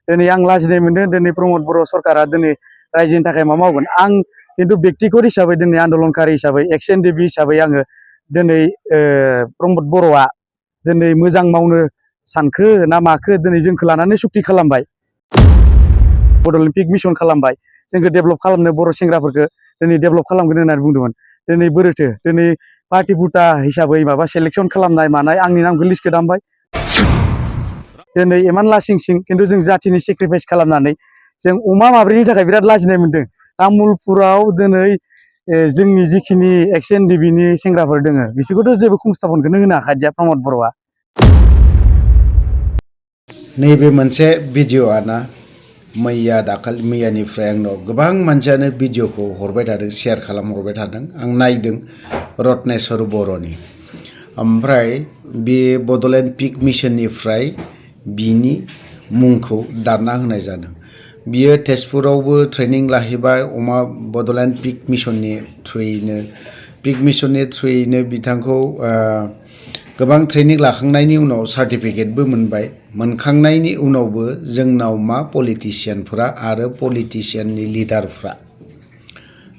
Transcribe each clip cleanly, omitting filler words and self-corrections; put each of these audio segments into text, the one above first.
दिनै आं लाजिनाय मोनदों दिनै प्रमद बर' सरकारा दिनै रायजोनि थाखाय मा मावगोन आं खिन्थु बेक्तिगत हिसाबै दिनै आन्दलनकारि हिसाबै एक्स NDFB हिसाबै आङो दिनै प्रमद बर'आ दिनै मोजां मावनो सानखो ना माखो दिनै जोंखौ लानानै सुक्ति खालामबाय बड'लेण्ड पिक मिशन खालामबाय जोंखौ डेभेलप खालामनो बर' सेंग्राफोरखौ दिनै डेभेलप खालामगोन होननानै बुंदोंमोन दिनै बोरैथो दिनै पार्टि फुटा हिसाबै माबा सेलेक्सन खालामनाय मानाय आंनि नामखौ लिस्टखौ दामबाय दिनै इमान लासिं सिं खिन्थु जों जाथिनि सेक्रिफाइस खालामनानै जों अमा माब्रैनि थाखाय बिराद लाजिनाय मोनदों तामुलपुराव दिनै जोंनि जिखिनि एक्स NDFBनि सेंग्राफोर दोङो बिसोरखौथ' जेबो संस्थापनखौनो होनो हाखादिया प्रमद बर'आ नैबे मोनसे भिडिअ'आ ना मैयानिफ्राय आंनाव गोबां मानसियानो भिडिअ'खौ हरबाय थादों शेयार खालामहरबाय थादों आं नायदों रत्नेश्वर बर'नि ओमफ्राय बे बड'लेण्ड पिक मिशननिफ्राय बिनि मुंखौ दानना होनाय जादों बियो तेजपुरावबो ट्रेनिं लाहैबाय अमा बड'लेण्ड पिक मिशननि थ्रुयैनो बिथांखौ गोबां ट्रेनिं लाखांनायनि उनाव सार्टिफिकेटबो मोनबाय मोनखांनायनि उनावबो जोंनाव मा पलिटिशियानफोरा आरो पलिटिशियाननि लिडारफ्रा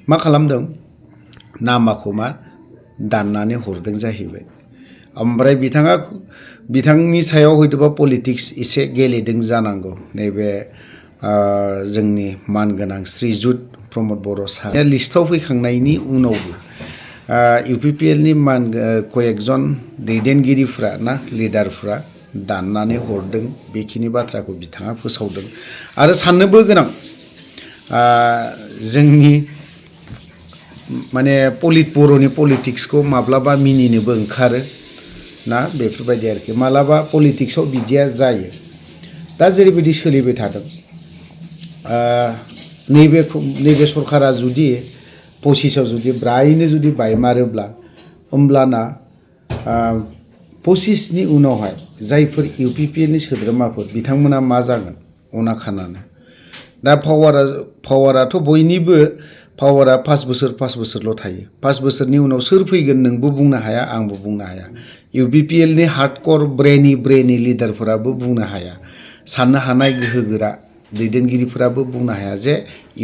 मा खालामदों नामाखौ मा दाननानै हरदों जाहैबाय ओमफ्राय बिथांनि सायाव हयतोबा पलिटिक्स एसे गेलेदों जानांगौ नैबे जोंनि मानगोनां श्रीजुत प्रमद बर' सार लिस्टआव फैखांनायनि उनावबो UPPLनि कयेकजन दैदेनगिरिफ्रा ना लिडारफ्रा दाननानै हरदों बेखिनि बाथ्राखौ बिथाङा फोसावदों आरो साननोबो गोनां जोंनि माने बर'नि पलिटिक्सखौ माब्लाबा मिनिनोबो ओंखारो ना बेफोरबायदि आरोखि मालाबा पलिटिक्सआव बिदिया जायो दा जेरैबायदि सोलिबाय थादों नैबे सरकारा जुदि पसिसाव जुदि ब्रायैनो जुदि बायमारोब्ला होमब्लाना पसिसनि उनावहाय जायफोर UPPLनि सोद्रोमाफोर बिथांमोना मा जागोन अना खानानो दा पावाराथ' बयनिबो पावारा 5 बोसोरल' थायो 5 बोसोरनि उनाव सोर फैगोन नोंबो बुंनो हाया आंबो बुंनो हाया UPPLनि हार्डकर ब्रेनि लिडारफोराबो बुंनो हाया साननो हानाय गोहोगोरा दैदेनगिरिफोराबो बुंनो हाया जे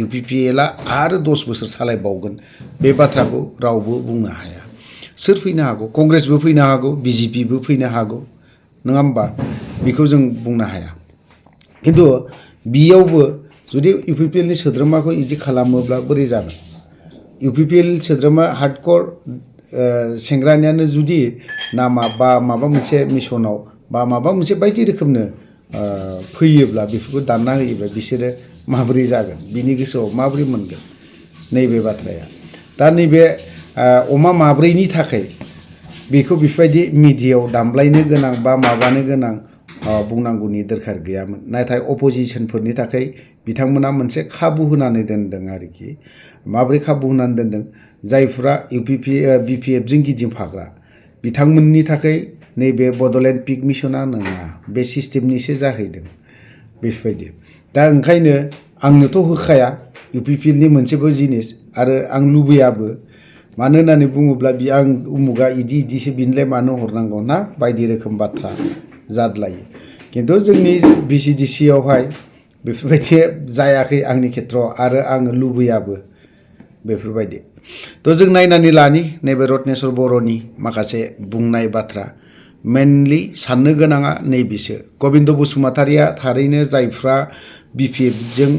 UPPLआ आरो 10 बोसोर सालायबावगोन बे बाथ्राखौ रावबो बुंनो हाया सोर फैनो हागौ कंग्रेसबो फैनो हागौ BJPबो फैनो हागौ नङा होमबा बेखौ जों बुंनो हाया खिन्थु बियावबो जुदि UPPLनि सोद्रोमाखौ इदि खालामोब्ला बोरै जागोन UPPL सोद्रोमा हार्डकर सेंग्रानियानो जुदि नामा बा माबा मोनसे मिशनाव बा माबा मोनसे बायदि रोखोमनो फैयोब्ला बेफोरखौ दानना होयोब्ला बिसोरो माबोरै जागोन बिनि गोसोआव माबोरै मोनगोन नैबे बाथ्राया दा नैबे अमा माब्रैनि थाखाय बेखौ बेफोरबायदि मिडियायाव दामलायनो गोनां बा माबानो गोनां बुंनांगौनि दरखार गैयामोन नाथाय अपोजिशनफोरनि थाखाय बिथांमोना मोनसे खाबु होनानै दोनदों आरोखि माबोरै खाबु होनानै दोनदों जायफोरा BPFजों गिदिंफाग्रा बिथांमोननि थाखाय नैबे बड'लेण्ड पिक मिशना नङा बे सिस्टेमनिसो जाहैदों बेफोरबायदि दा ओंखायनो आंनोथ' होखाया UPPLनि मोनसेबो जिनिस आरो आं लुबैयाबो मानो होननानै बुङोब्ला आं उमुगा इदिसो बिनलाय मानो हरनांगौ ना बायदि रोखोम बाथ्रा जादलायो खिन्थु जोंनि BCDCआवहाय बेफोरबायदि जायाखै आंनि खेथ्रआव आरो आङो लुबैयाबो बेफोरबायदि थ' जों नायनानै लानि नैबे रत्नेश्वर बर'नि माखासे बुंनाय बाथ्रा मेनलि साननो गोनाङा नैबेसो गबिन्द बसुमतारिया थारैनो जायफ्रा BPFजों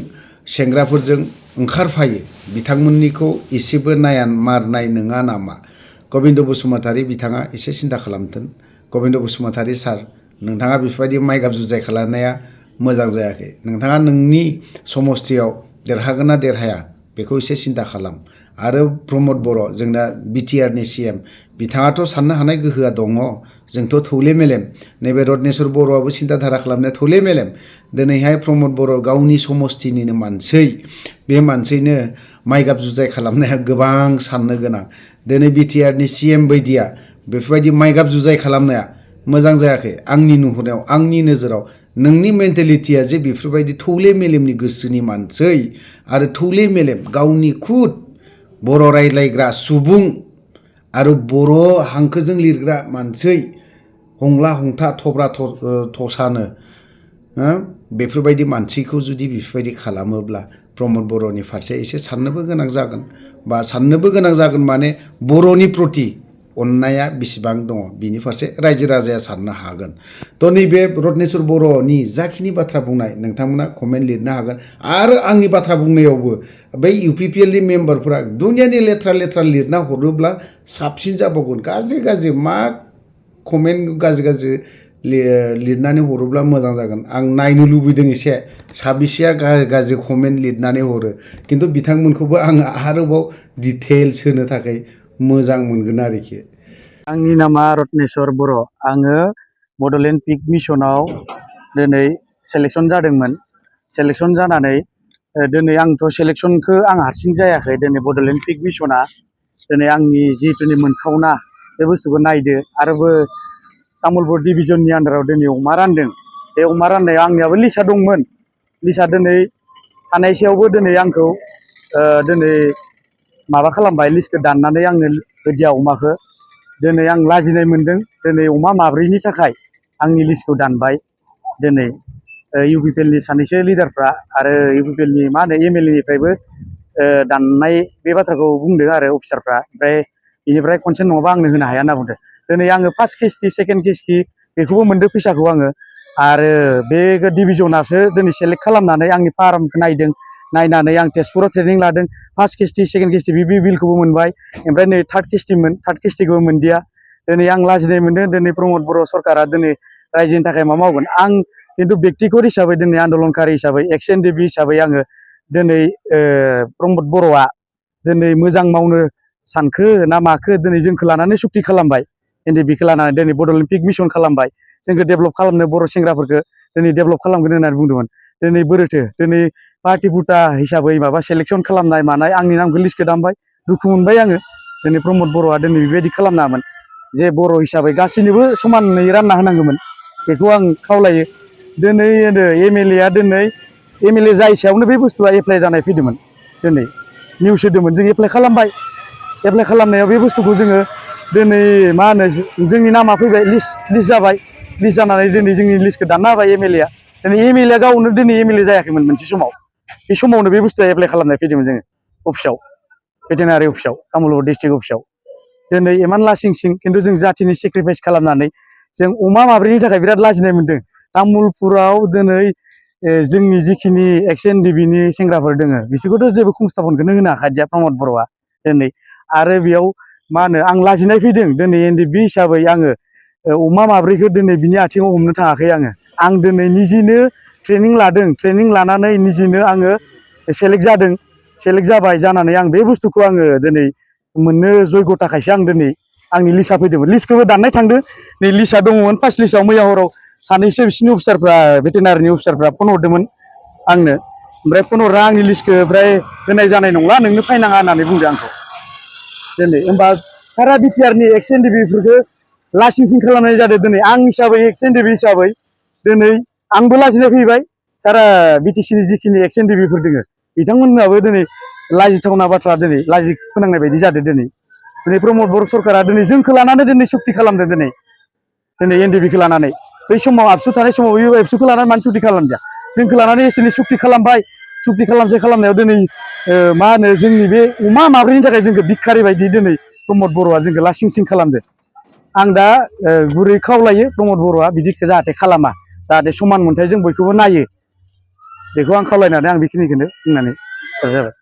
सेंग्राफोरजों ओंखारफायो बिथांमोननिखौ एसेबो मारनाय नङा नामा गबिन्द बसुमतारि बिथाङा एसे सिन्था खालामथों गबिन्द बसुमतारि सार नोंथाङा बेफोरबायदि माइगाब जुजाय खालामनाया मोजां जायाखै नोंथाङा नोंनि समस्थियाव देरहागोन ना देरहाया बेखौ एसे सिन्था खालाम आरो प्रमद बर' जोंना BTRनि CM बिथाङाथ' साननो हानाय गोहोआ दङ जोंथ' थौले मेलेम नैबे रत्नेश्वर बर'आबो सिन्था धारा खालामनाया थौले मेलेम दिनैहाय प्रमद बर' गावनि समस्थिनिनो मानसै बे मानसैनो माइगाब जुजाय खालामनाया गोबां साननो गोनां दिनै BTRनि CM बायदिया बेफोरबायदि माइगाब जुजाय खालामनाया मोजां जायाखै आंनि नुहुरनायाव आंनि नोजोराव नोंनि मेन्टेलिटिया जे बेफोरबायदि थौले मेलेमनि गोसोनि मानसै आरो थौले मेलेम गावनि खुद बर' रायज्लायग्रा सुबुं आरो बर' हांखोजों लिरग्रा मानसै हंला हंथा थब्रा थसानो बेफोरबायदि मानसिखौ जुदि बेफोरबायदि खालामोब्ला प्रमद बर'नि फारसे एसे साननोबो गोनां जागोन बा साननोबो गोनां जागोन माने बर'नि प्रति अननाया बेसेबां दङ बिनि फारसे रायजो राजाया साननो हागोन। थ' नैबे रत्नेस्वर बर'नि जाखिनि बाथ्रा बुंनाय नोंथांमोना कमेन्ट लिरनो हागोन आरो आंनि बाथ्रा बुंनायावबो बै इउपिपिएलनि मेम्बारफोरा दुनियानि लेथ्रा लेथ्रा लिरना हरोब्ला साबसिन जाबावगोन। गाज्रि मा कमेन्ट गाज्रि लिरनानै हरोब्ला मोजां जागोन। आं नायनो लुबैदों एसे साबेसेया गाज्रि कमेन्ट लिरनानै हरो खिन्थु बिथांमोनखौबो आं आरोबाव डिटेल्स होनो थाखाय मोजां मोनगोन आरोखि। आंनि नामा रत्नेस्वर बर'। आङो बड'लेण्ड पिक मिसनाव दिनै सेलेक्सन जादोंमोन। सेलेक्सन जानानै दिनै आंथ' सेलेक्सनखौ आं हारसिं जायाखै। दिनै बड'लेण्ड पिक मिसना दिनै आंनि जिहेतुनि मोनथावना बे बुस्थुखौ नायदो आरोबो तामुलपुर डिभिजननि आन्दाराव दिनै अमा रानदों। बे अमा राननायाव आंनियाबो लिस्टआ दंमोन। लिस्टआ दिनै थानायसेयावबो दिनै आंखौ दिनै माबा खालामबाय, लिस्टखौ दाननानै आंनो होदिया अमाखौ। दिनै आं लाजिनाय मोन्दों। दिनै अमा माब्रैनि थाखाय आंनि लिस्टखौ दानबाय। दिनै इउपिपिएलनि सानैसो लिडारफ्रा आरो इउपिपिएलनि मा होनो एमएलएनिफ्रायबो दाननाय बे बाथ्राखौ बुंदों आरो अफिसारफ्रा। ओमफ्राय बेनिफ्राय कनसेन्ट नङाबा आंनो होनो हाया होनना बुंदों। दिनै आङो फार्स्ट किस्ति सेकेन्ड किस्ति बेखौबो मोन्दों फैसाखौ आङो। आरो बे डिभिजनासो दिनै सेलेक्ट खालामनानै आंनि फार्मखौ नायदों। नायनानै आं तेजपुराव ट्रेनिं लादों। फार्स्ट किस्ति सेकेन्ड किस्ति बे बिलखौबो मोनबाय। ओमफ्राय नै थार्ड किस्तिमोन, थार्ड किस्तिखौबो मोनदिया। दिनै आं लाजिनाय मोन्दों। दिनै प्रमद बर' सरकारा दिनै रायजोनि थाखाय मा मावगोन। आं खिन्थु बेक्तिगत हिसाबै दिनै आन्दलनकारि हिसाबै एक्स एनडिएफबि हिसाबै आङो दिनै प्रमद बर'आ दिनै मोजां मावनो सानखो ना माखो दिनै जोंखौ लानानै सुक्ति खालामबाय। एनडिएफबिखौ लानानै दिनै बड'लेण्ड पिक मिसन खालामबाय। जोंखौ डेभेलप खालामनो बर' सेंग्राफोरखौ दिनै डेभेलप खालामगोन होननानै बुंदोंमोन। दिनै बोरैथो दिनै पार्टि फुटा हिसाबै माबा सेलेक्सन खालामनाय मानाय आंनि नामखौ लिस्टखौ दामबाय। दुखु मोनबाय आङो। दिनै प्रमद बर'आ दिनै बेबायदि खालामनाङामोन। जे बर' हिसाबै गासैनोबो समानै रानना होनांगौमोन। बेखौ आं खावलायो। दिनै एमएलएआ दिनै एमएलए जाय सायावनो बे बुस्थुआ एप्लाइ जानाय फैदोंमोन। दिनै निउस होदोंमोन, जों एप्लाइ खालामबाय। एप्लाइ खालामनायाव बे बुस्थुखौ जोङो दिनै मा होनो जोंनि नामा फैबाय, लिस्ट जाबाय। लिस्ट जानानै दिनै जोंनि लिस्टखौ दानना होबाय एमएलएआ। दिनै एमएलएआ गावनो दिनै एमएलए जायाखैमोन मोनसे समाव। बे समावनो बे बुस्थुआ एप्लाइ खालामनाय फैदोंमोन जोङो अफिसाव, भेटेनारि अफिसाव, तामुलपुर डिस्ट्रिक्ट अफिसाव। दिनै इमान लासिं सिं खिन्थु जों जाथिनि सेक्रिफाइस खालामनानै जों अमा माब्रैनि थाखाय बिराद लाजिनाय मोन्दों। तामुलपुराव दिनै जोंनि जिखिनि एक्स एनडिएफबिनि सेंग्राफोर दङ बिसोरखौथ' जेबो संस्थापनखौनो होनो हाखादिया प्रमद बर'आ दिनै। आरो बेयाव मा होनो आं लाजिनाय फैदों। दिनै एनडिएफबि हिसाबै आङो अमा माब्रैखौ दिनै बिनि आथिङाव हमनो थाङाखै आङो। आं दिनै निजेनो ट्रेनिं लादों। ट्रेनिं लानानै निजेनो आङो सेलेक्ट जादों। सेलेक्ट जाबाय। जानानै आं बे बुस्थुखौ आङो दिनै मोननो जयग'था खायसो आं दिनै आंनि लिस्टआ फैदोंमोन। लिस्टखौबो दाननाय थांदों। नै लिस्टआ दङमोन फार्स्ट लिस्टआव। मैया हराव सानैसो बिसिनि अफिसारफ्रा भेटेनारिनि अफिसारफ्रा फन हरदोंमोन आंनो। ओमफ्राय फन हरना आंनि लिस्टखौ ओमफ्राय होनाय जानाय नंला, नोंनो फायनाङा होननानै बुंदों आंखौ। दिनै होमबा सारा बिटिआरनि एक्स एनडिएफबिफोरखौ लासिं सिं खालामनाय जादों। दिनै आं हिसाबै एक्स एनडिएफबि हिसाबै दिनै आंबो लाजिनाय फैबाय। सारा बिटिसिनि जिखिनि एक्स एनडिएफबिफोर दङ बिथांमोनहाबो दिनै लाजिथावना बाथ्रा, दिनै लाजि फोनांनाय बायदि जादों। दिनै प्रमद बर' सरकारा दिनै जोंखौ लानानै दिनै सुक्ति खालामदों। दिनै एनडिएफबिखौ लानानै बै समाव आबसु थानाय समाव बे एबसुखौ लानानै मानो सुक्ति खालामदिया। जोंखौ लानानै एसेनो सुक्ति खालामबाय। सुक्ति खालामनायाव दिनै मा होनो जोंनि बे अमा माब्रैनि थाखाय जोंखौ भिखारि बायदि दिनै प्रमद बर'आ जोंखौ लासिं सिं खालामदों। आं दा गुरै खावलायो प्रमद बर'आ बिदिखौ जाहाथे खालामा, जाहाथे समान मोनथायजों बयखौबो नायो। बेखौ आं खावलायनानै आं बेखिनिखौनो बुंनानै जाबाय।